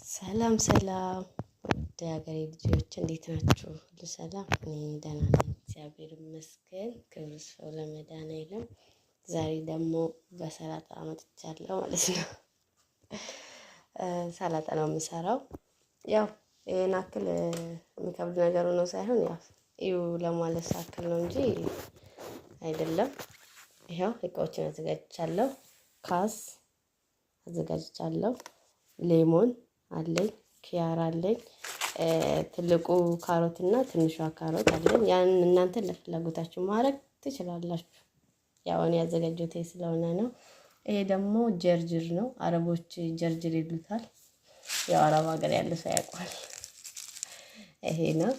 ሰላም ሰላም ውድ የሀገሬ ልጆች እንዴት ናችሁ? ሁሉ ሰላም? እኔ ደህና ነኝ፣ እግዚአብሔር ይመስገን። ክብር ይስፋው ለመድኃኔዓለም። ዛሬ ደግሞ በሰላጣ መጥቻለሁ ማለት ነው። ሰላጣ ነው የምሰራው። ያው ይሄን አክል የሚከብድ ነገር ነው ሳይሆን ያው እዩ ለማለት አክል ነው እንጂ አይደለም። ይኸው እቃዎችን አዘጋጅቻለሁ። خس አዘጋጅቻለሁ። ليمون አለኝ፣ خيار አለኝ፣ ትልቁ ካሮት እና ትንሿ ካሮት አለኝ። ያን እናንተ ለፍላጎታችሁ ማድረግ ትችላላችሁ። ያው እኔ ያዘጋጀሁት ስለሆነ ነው። ይሄ ደግሞ جرجير ነው። አረቦች جرجير ይሉታል። ያው አረብ ሀገር ያለ ሰው ያውቀዋል። ይሄ ነው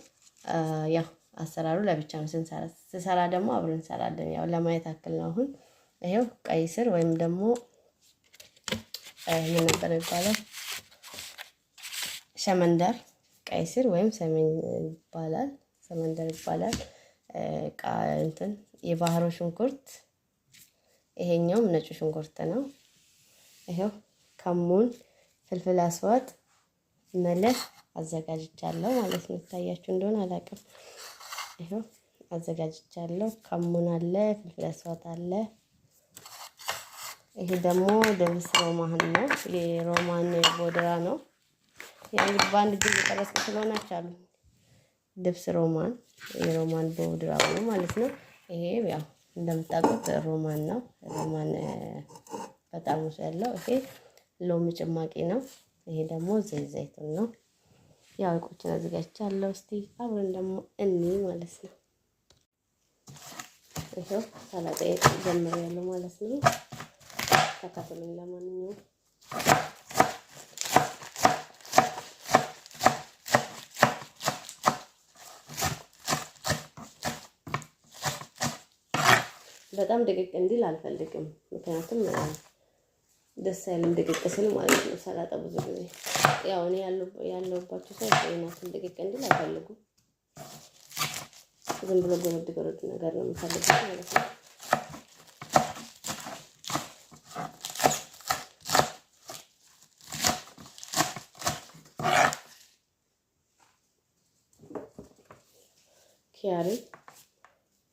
ያው አሰራሩ ለብቻ ነው። ስንሰራ ስሰራ ደግሞ አብረን እንሰራለን። ያው ለማየት አክል ነው። አሁን ይሄው ቀይ ስር ወይም ደግሞ ምን ነበር የሚባለው? شمندر ቀይ ስር ወይም ሰሜን ይባላል። شمندر ይባላል። እንትን የባህሮ ሽንኩርት፣ ይሄኛውም ነጭ ሽንኩርት ነው። ይሄው كمون፣ فلفل أسود፣ ملح አዘጋጅቻለሁ ማለት ነው። ይታያችሁ እንደሆነ አላውቅም። ይሄው አዘጋጅቻለሁ። كمون አለ፣ فلفل أسود አለ። ይሄ ደግሞ دبس رمان ነው። የ رمان بودرة ነው። ያው እንግዲህ በአንድ እጅ እየቀረጽኩ ስለሆነ አልቻሉም። دبس رمان የ رمان بودرة ነው ማለት ነው። ይሄ ያው እንደምታውቁት رمان ነው። رمان በጣም ውስጥ ያለው ይሄ ሎሚ ጭማቂ ነው። ይሄ ደግሞ ዘይት ዘይቱን ነው። ያው እቃዎችን አዘጋጅቻለሁ። እስቲ አብረን ደግሞ እኒ ማለት ነው። ይኸው ሰላጣ ጀምሬያለሁ ማለት ነው። ተከታተሉኝ። ለማንኛውም በጣም ድቅቅ እንዲል አልፈልግም። ምክንያቱም ደስ አይልም ድቅቅ ስል ማለት ነው። ሰላጣ ብዙ ጊዜ ያው እኔ ያለሁባቸው ሰው ይናትን ድቅቅ እንዲል አይፈልጉም። ዝም ብሎ ጎረድ ጎረድ ነገር ነው የምፈልጉት ማለት ነው። ኪያሪ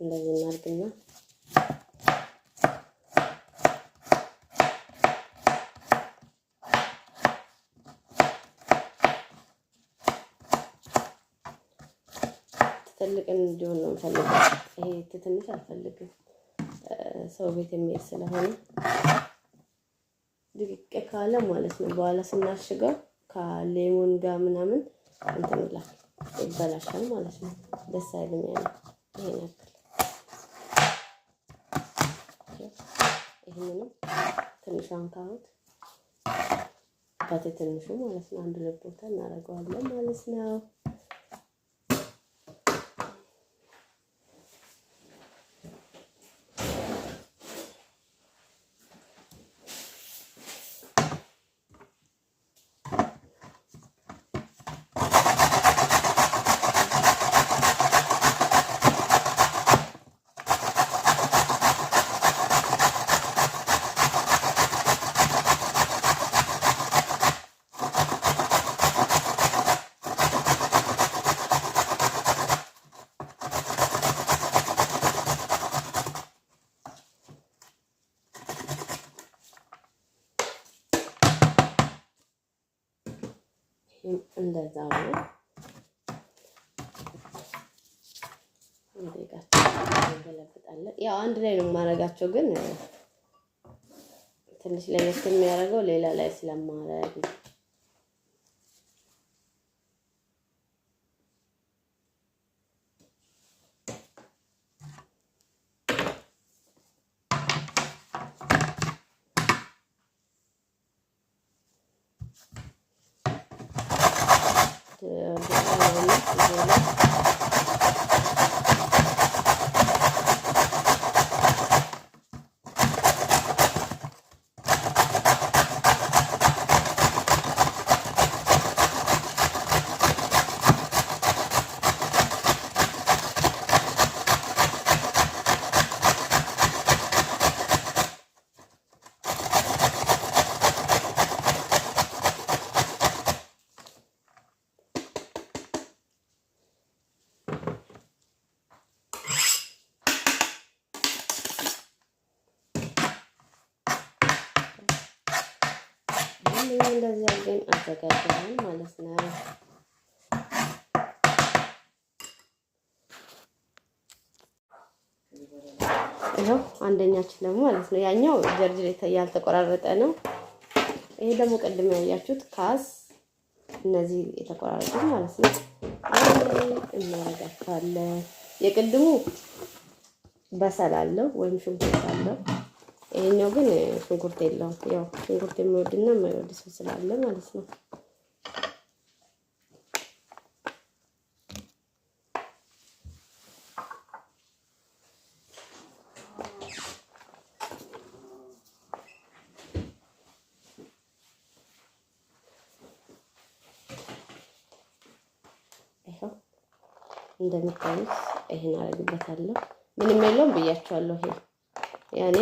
እንደዚህ እናድርግና ትልቅ እንዲሆን ነው የምፈልገው። ይሄ ትንሽ አልፈልግም፣ ሰው ቤት የሚሄድ ስለሆነ ድቅቅ ካለ ማለት ነው። በኋላ ስናሽገው ከ ليمون ጋር ምናምን እንትን ይላል ይበላሻል ማለት ነው። ደስ አይልም። ያለ ይሄን ያክል ይህንንም ትንሿን ካሮት በትንሹ ማለት ነው አንድ ሁለት ቦታ እናደርገዋለን ማለት ነው። እንደዛው ነው። እንገለብጣለን። ያው አንድ ላይ ነው የማደርጋቸው፣ ግን ትንሽ ለየት የሚያደርገው ሌላ ላይ ስለማደርግ ነው። እንደዚህ አድርገን አዘጋጀናል ማለት ነው። ይኸው አንደኛችን ደግሞ ማለት ነው። ያኛው ጀርጅር ያልተቆራረጠ ነው። ይሄ ደግሞ ቅድም ያያችሁት ካስ፣ እነዚህ የተቆራረጡት ማለት ነው። አንድ ላይ እናረጋቸዋለን። የቅድሙ በሰል አለው ወይም ሽንኩርት አለው። ይሄኛው ግን ሽንኩርት የለውም። ያው ሽንኩርት የሚወድና የማይወድ ሰው ስላለ ማለት ነው። ይኸው እንደምታዩት ይሄን አደርግበታለሁ። ምንም የለውም ብያቸዋለሁ። ይሄ ያኔ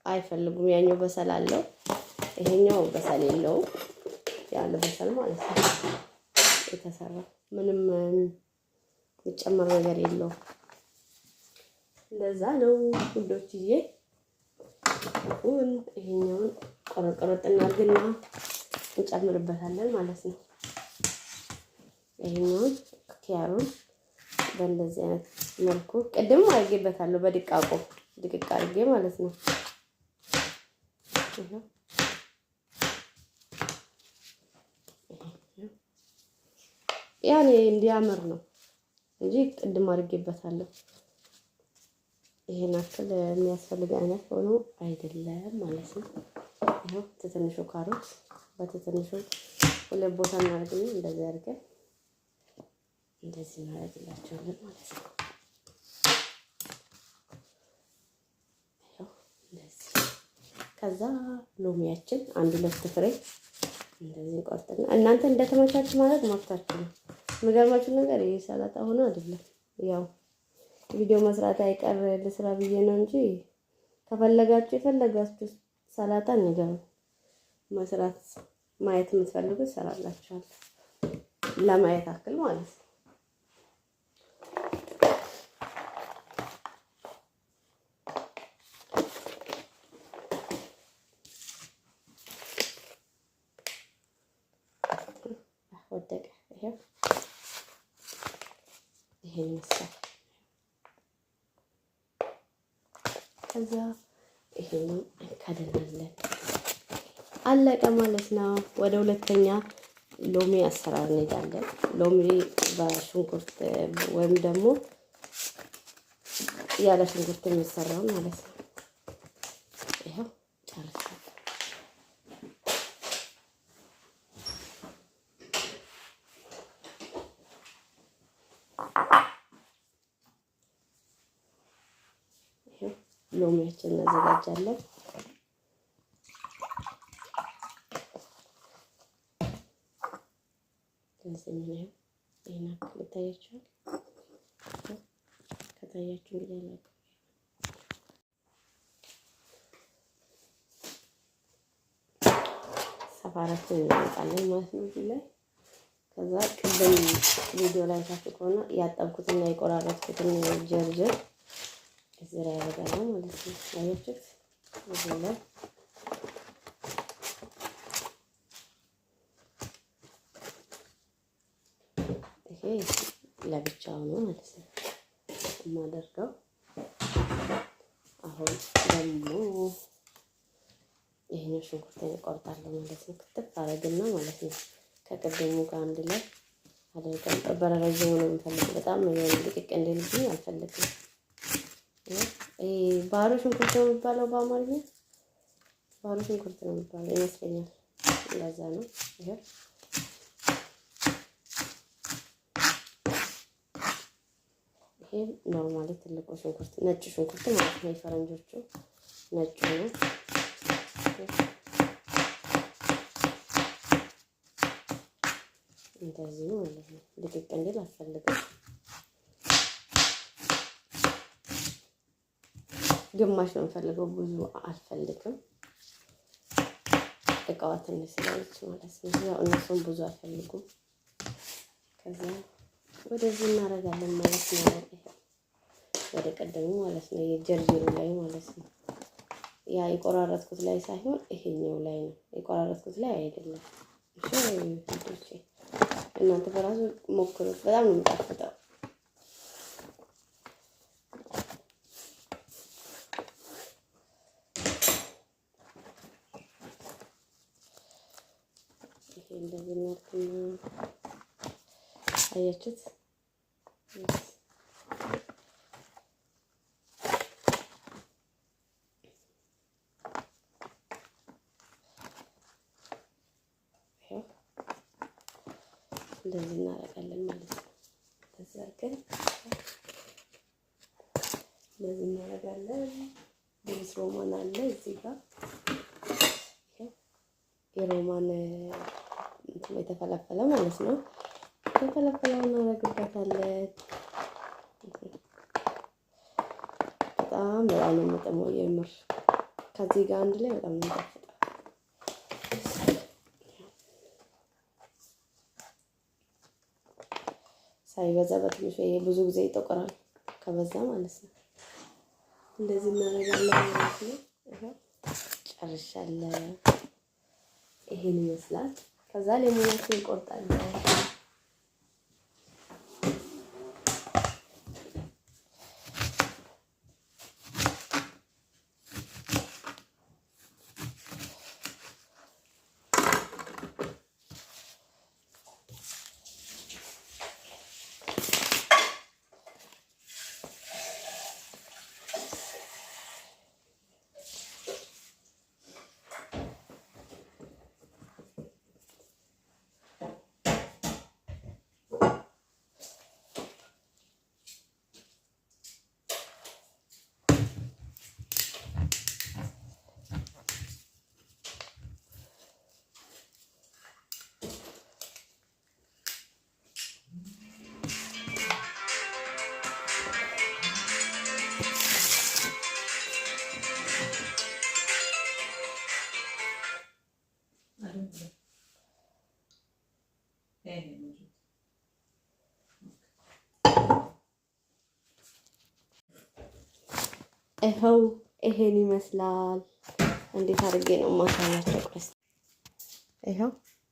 አይፈልጉም። ያኛው በሰል አለው፣ ይሄኛው በሰል የለውም። ያለ በሰል ማለት ነው የተሰራ ምንም የሚጨመር ነገር የለውም። እንደዛ ነው ውዶችዬ። አሁን ይሄኛውን ቆረጥ ቆረጥ እናድርግና እንጨምርበታለን ማለት ነው። ይሄኛውን ኪያሩን በእንደዚህ አይነት መልኩ ቅድም አድርጌበታለሁ፣ በድቃቆ ድቅቅ አድርጌ ማለት ነው። ያኔ እንዲያምር ነው እንጂ ቅድም አድርጌበታለሁ። ይሄን አክል የሚያስፈልግ አይነት ሆኖ አይደለም ማለት ነው። ይኸው ትንሹ ካሮት በትንሹ ሁለት ቦታ እናደርግና እንደዚህ አድርገን እንደዚህ እናደርግላቸዋለን ማለት ነው። ይኸው እንደዚህ። ከዛ ሎሚያችን አንድ ሁለት ፍሬ እንደዚህ እንቆርጥና እናንተ እንደተመቻችሁ ማለት መብታችሁ ነው። የሚገርማችሁ ነገር ይሄ ሰላጣ ሆኖ አይደለም፣ ያው ቪዲዮ መስራት አይቀር ልስራ ብዬ ነው እንጂ ከፈለጋችሁ የፈለጋችሁ ሰላጣ ንገሩ። መስራት ማየት የምትፈልጉ እሰራላችኋለሁ፣ ለማየት አክል ማለት ነው። ወደቀ። ይሄው ይሄን ይመስላል። ከዛ ይሄንን እንከድናለን። አለቀ ማለት ነው። ወደ ሁለተኛ ሎሚ አሰራር እንሄዳለን። ሎሚ በሽንኩርት ወይም ደግሞ ያለ ሽንኩርት የሚሰራው ማለት ነው። ይኸው ጨርሻለሁ። ይኸው ሎሚያችን እናዘጋጃለን። እንደዚህ ነው። ይሄን አክል ይታያችኋል። ከታያችሁ እንግዲህ አላውቅም። ሰፋራችን እናመጣለን ማለት ነው እዚህ ላይ። ከዛ ቅድም ቪዲዮ ላይ ታችሁ ከሆነ ያጠብኩትና የቆራረጥኩትን ጀርጀር እዚህ ላይ ያደርጋለሁ ማለት ነው። አያችሁት? እዚህ ላይ ይሄ ለብቻው ነው ማለት ነው የማደርገው። አሁን ደግሞ ይሄኛው ሽንኩርቴን እቆርጣለሁ ማለት ነው። ክትፍ አደርግና ማለት ነው ከቅድሙ ጋር አንድ ላይ አደርጋለሁ። በረረዥሙ ነው የምፈልገው። በጣም የሆነ ልቅቅ እንዲልብኝ አልፈልግም። ይሄ ባሮ ሽንኩርት ነው የሚባለው በአማርኛ፣ ባሮ ሽንኩርት ነው የሚባለው ይመስለኛል። እንደዛ ነው። ይሄ ይሄ normally ትልቁ ሽንኩርት ነጭ ሽንኩርት ማለት ነው። የፈረንጆቹ ነጭ ነው። እንደዚህ ማለት ነው። ልቅቅ እንዲል አልፈልግም። ግማሽ ነው የምፈልገው፣ ብዙ አልፈልግም። እቃዋ ትንሽ ስለሆነች ማለት ነው። ያው እነሱም ብዙ አይፈልጉም። ከዛ ወደዚህ እናደርጋለን ማለት ነው። ወደ ቀደሙ ማለት ነው፣ የጀርጀሩ ላይ ማለት ነው። ያ የቆራረጥኩት ላይ ሳይሆን ይሄኛው ላይ ነው የቆራረጥኩት ላይ አይደለም። እሺ እናንተ በራሱ ሞክሩት፣ በጣም ነው የሚጣፍጠው። ይሄ እንደዚህ እናድርግና አያችሁት? እንደዚህ እናደርጋለን ማለት ነው። እንደዚህ አድርገን እንደዚህ እናደርጋለን። ድብስ ሮማን አለ እዚህ ጋር የሮማን የተፈለፈለ ማለት ነው። የተፈለፈለውን እናደርግበታለን። በጣም በጣም ነው የሚጥመው የምር ከዚህ ጋር አንድ ላይ በጣም ነው የሚጣፍጠው። ሳይበዛ በትንሹ ይሄ ብዙ ጊዜ ይጠቆራል ከበዛ ማለት ነው። እንደዚህ እናደርጋለን ማለት ነው። ይኸው ጨርሻለሁ። ይሄን ይመስላል። ከዛ ሌሞናችን እንቆርጣለን። ይኸው ይሄን ይመስላል። እንዴት አድርጌ ነው ማሳያቸው? ቆይ ይኸው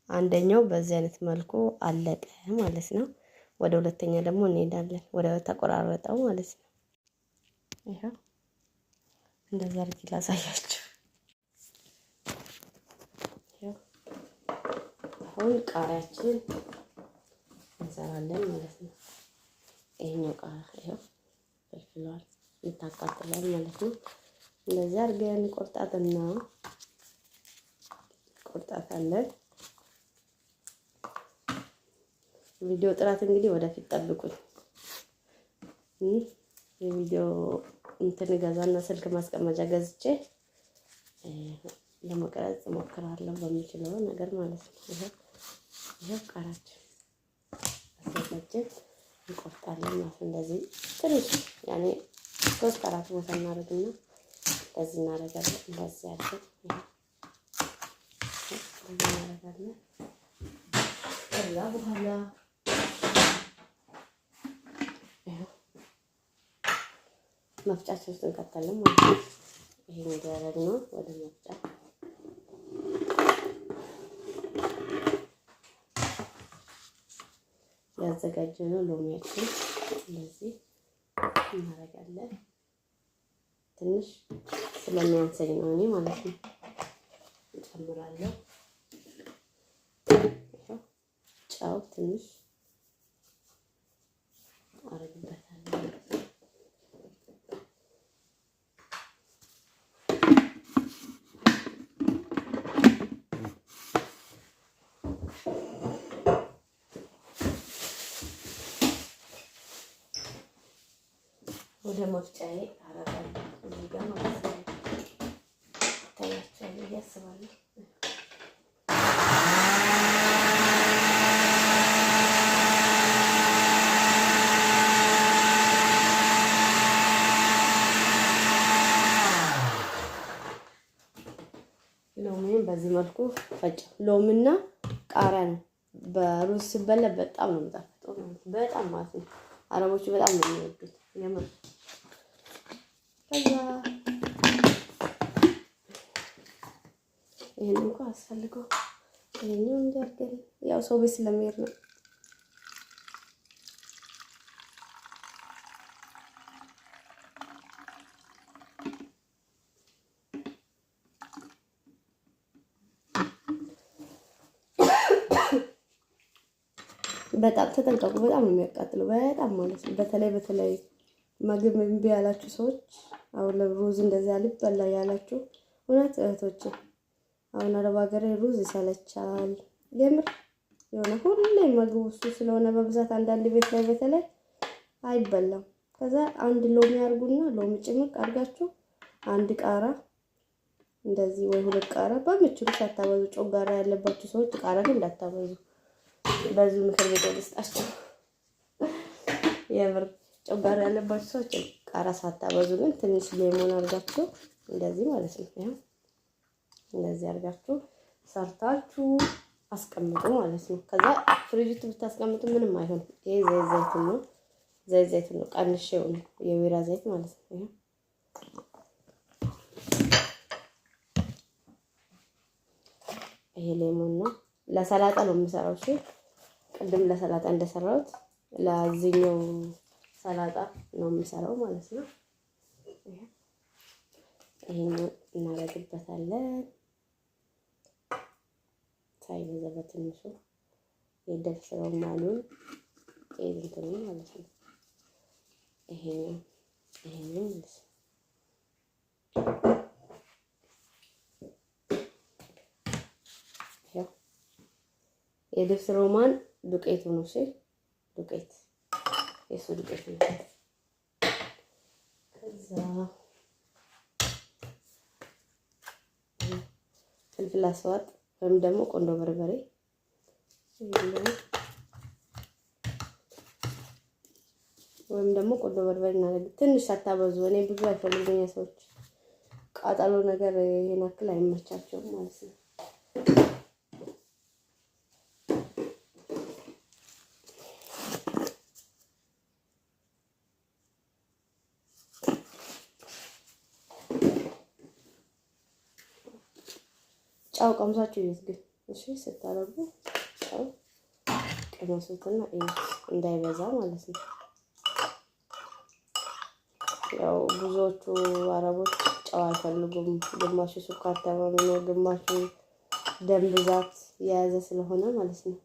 አንደኛው በዚህ አይነት መልኩ አለቀ ማለት ነው። ወደ ሁለተኛ ደግሞ እንሄዳለን፣ ወደ ተቆራረጠው ማለት ነው። ይኸው እንደዛ አድርጌ ላሳያችሁ። ይኸው አሁን ቃሪያችን እንሰራለን ማለት ነው። ይሄኛው ቃሪያ ይኸው ፍልፍሏል ይታቃጥላል ማለት ነው። እንደዚህ አድርገን ቆርጣትና ቆርጣታለን። ቪዲዮ ጥራት እንግዲህ ወደፊት ጠብቁኝ። የቪዲዮ እንትን ገዛና ስልክ ማስቀመጫ ገዝቼ ለመቅረጽ እሞክራለሁ በሚችለው ነገር ማለት ነው። ይሄው ቃራችን አዘጋጀን እንቆርጣለን ማለት እንደዚህ ትንሽ ያኔ 3-4 ቦታ እናደርግና እንደዚህ እናደርጋለን። እንደዚህ አድርገን እንደዚህ እናደርጋለን። ከዛ በኋላ መፍጫችን ውስጥ እንከታለን ማለት ነው። ይሄን እንዲያደርግ ወደ መፍጫ ያዘጋጀነው ሎሚያችን እንደዚህ እናደርጋለን። ትንሽ ስለሚያንሰኝ ነው እኔ ማለት ነው እንጨምራለሁ። ጨው ትንሽ አረግበታለሁ። ወደ መፍጫዬ አረጋለሁ እዚህ ጋር ማለት ነው። ይታያቸዋል ብዬ አስባለሁ። ሎሚን በዚህ መልኩ ፈጨ። ሎሚና ቃሪያ ነው በሩዝ ሲበላ በጣም ነው የሚጣፍጠው፣ በጣም ማለት ነው። አረቦቹ በጣም ነው የሚወዱት የምር። ከዛ ይሄን እንኳን አስፈልገው ይሄኛው እንዲያርገን ያው ሰው ቤት ስለሚሄድ ነው። በጣም ተጠንቀቁ። በጣም ነው የሚያቃጥለው፣ በጣም ማለት ነው። በተለይ በተለይ ምግብ እምቢ ያላችሁ ሰዎች አሁን ለሩዝ እንደዚያ ልበላ ያላችሁ እውነት እህቶች፣ አሁን አረብ ሀገር ሩዝ ይሰለቻል የምር የሆነ ሁሌ ምግቡ እሱ ስለሆነ በብዛት አንዳንድ ቤት ላይ በተለይ አይበላም። ከዛ አንድ ሎሚ አርጉና ሎሚ ጭምቅ አርጋችሁ አንድ ቃራ እንደዚህ ወይ ሁለት ቃራ በምችሉ ሳታበዙ፣ ጮጋራ ያለባችሁ ሰዎች ቃራ ግን እንዳታበዙ። በዚሁ ምክር ቤት ልስጣችሁ። የምር ጨጓራ ያለባችሁ ሰዎች ቃራ ሳታበዙ ግን ትንሽ lemon አድርጋችሁ እንደዚህ ማለት ነው። ይኸው እንደዚህ አድርጋችሁ ሰርታችሁ አስቀምጡ ማለት ነው። ከዛ ፍሪጅ ውስጥ ብታስቀምጡ ምንም አይሆንም። ይሄ ዘይት ዘይቱን ነው፣ ዘይት ዘይቱን ነው፣ ቀንሼው ነው የወይራ ዘይት ማለት ነው። ይኸው ይሄ lemon ነው። ለሰላጣ ነው የምሰራው። እሺ ቅድም ለሰላጣ እንደሰራሁት ለዚህኛው ሰላጣ ነው የምሰራው ማለት ነው። ይሄኛው እናደርግበታለን ሳይበዛ በትንሹ የደፍስረው ማሉን እንትኑ ማለት ነው። ይሄኛው ይሄኛው ማለት ነው። የድብስ ሮማን ዱቄቱ ነው። እሺ ዱቄት የሱ ዱቄት ነው። ከዛ ፍልፍል አስዋጥ ወይም ደግሞ ቆንዶ በርበሬ ወይም ደግሞ ቆንዶ በርበሬ እናደርግ። ትንሽ ሳታበዙ። እኔ ብዙ አይፈልጉኝ ሰዎች ቃጠሎ ነገር ይሄን ያክል አይመቻቸውም ማለት ነው። ጨው ቀምሳችሁ እዩት ግን እሺ፣ ስታደርጉ ጨው ቅመሱትና እዩት እንዳይበዛ ማለት ነው። ያው ብዙዎቹ አረቦች ጨው አይፈልጉም። ግማሹ ስኳር ታማሚ ነው፣ ግማሹ ደም ብዛት የያዘ ስለሆነ ማለት ነው።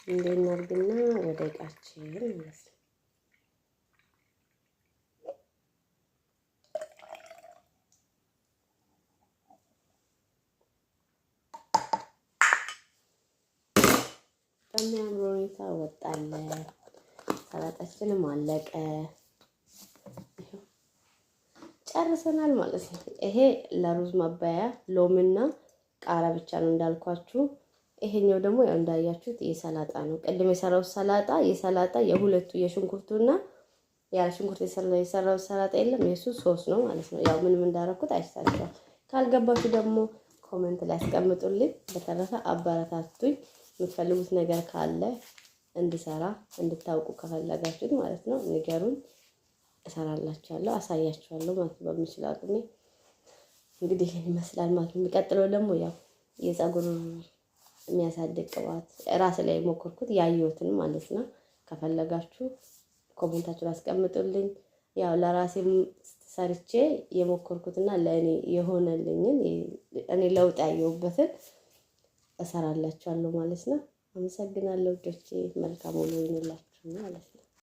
እንዴት እናድርግና ወደ እቃችን ማለት ነው። በሚያምር ሁኔታ ወጣለ። ሰላጣችንም አለቀ። ጨርሰናል ማለት ነው። ይሄ ለሩዝ ማባያ ሎሚና ቃራ ብቻ ነው እንዳልኳችሁ። ይሄኛው ደግሞ ያው እንዳያችሁት የሰላጣ ነው። ቅድም የሰራው ሰላጣ የሰላጣ የሁለቱ የሽንኩርቱና ያለ ሽንኩርት የሰራው ሰላጣ የለም የሱ ሶስ ነው ማለት ነው። ያው ምንም እንዳረኩት አይታችኋል። ካልገባችሁ ደግሞ comment ላይ አስቀምጡልኝ። በተረፈ አበረታቱኝ። የምትፈልጉት ነገር ካለ እንድሰራ እንድታውቁ ከፈለጋችሁት ማለት ነው ንገሩኝ፣ እሰራላችኋለሁ፣ አሳያችኋለሁ ማለት ነው በምችለው አቅሜ። እንግዲህ ይህን ይመስላል ማለት ነው። የሚቀጥለው ደግሞ ያው የፀጉር የሚያሳድግ ቅባት ራስ ላይ የሞከርኩት ያየሁትን ማለት ነው። ከፈለጋችሁ comment ኣችሁን አስቀምጡልኝ። ያው ለራሴ ሰርቼ የሞከርኩትና ለእኔ የሆነልኝን እኔ ለውጥ ያየሁበትን እሰራላችኋለሁ ማለት ነው። አመሰግናለሁ ውዶቼ። መልካም ውሎ ይሁንላችሁ ማለት ነው።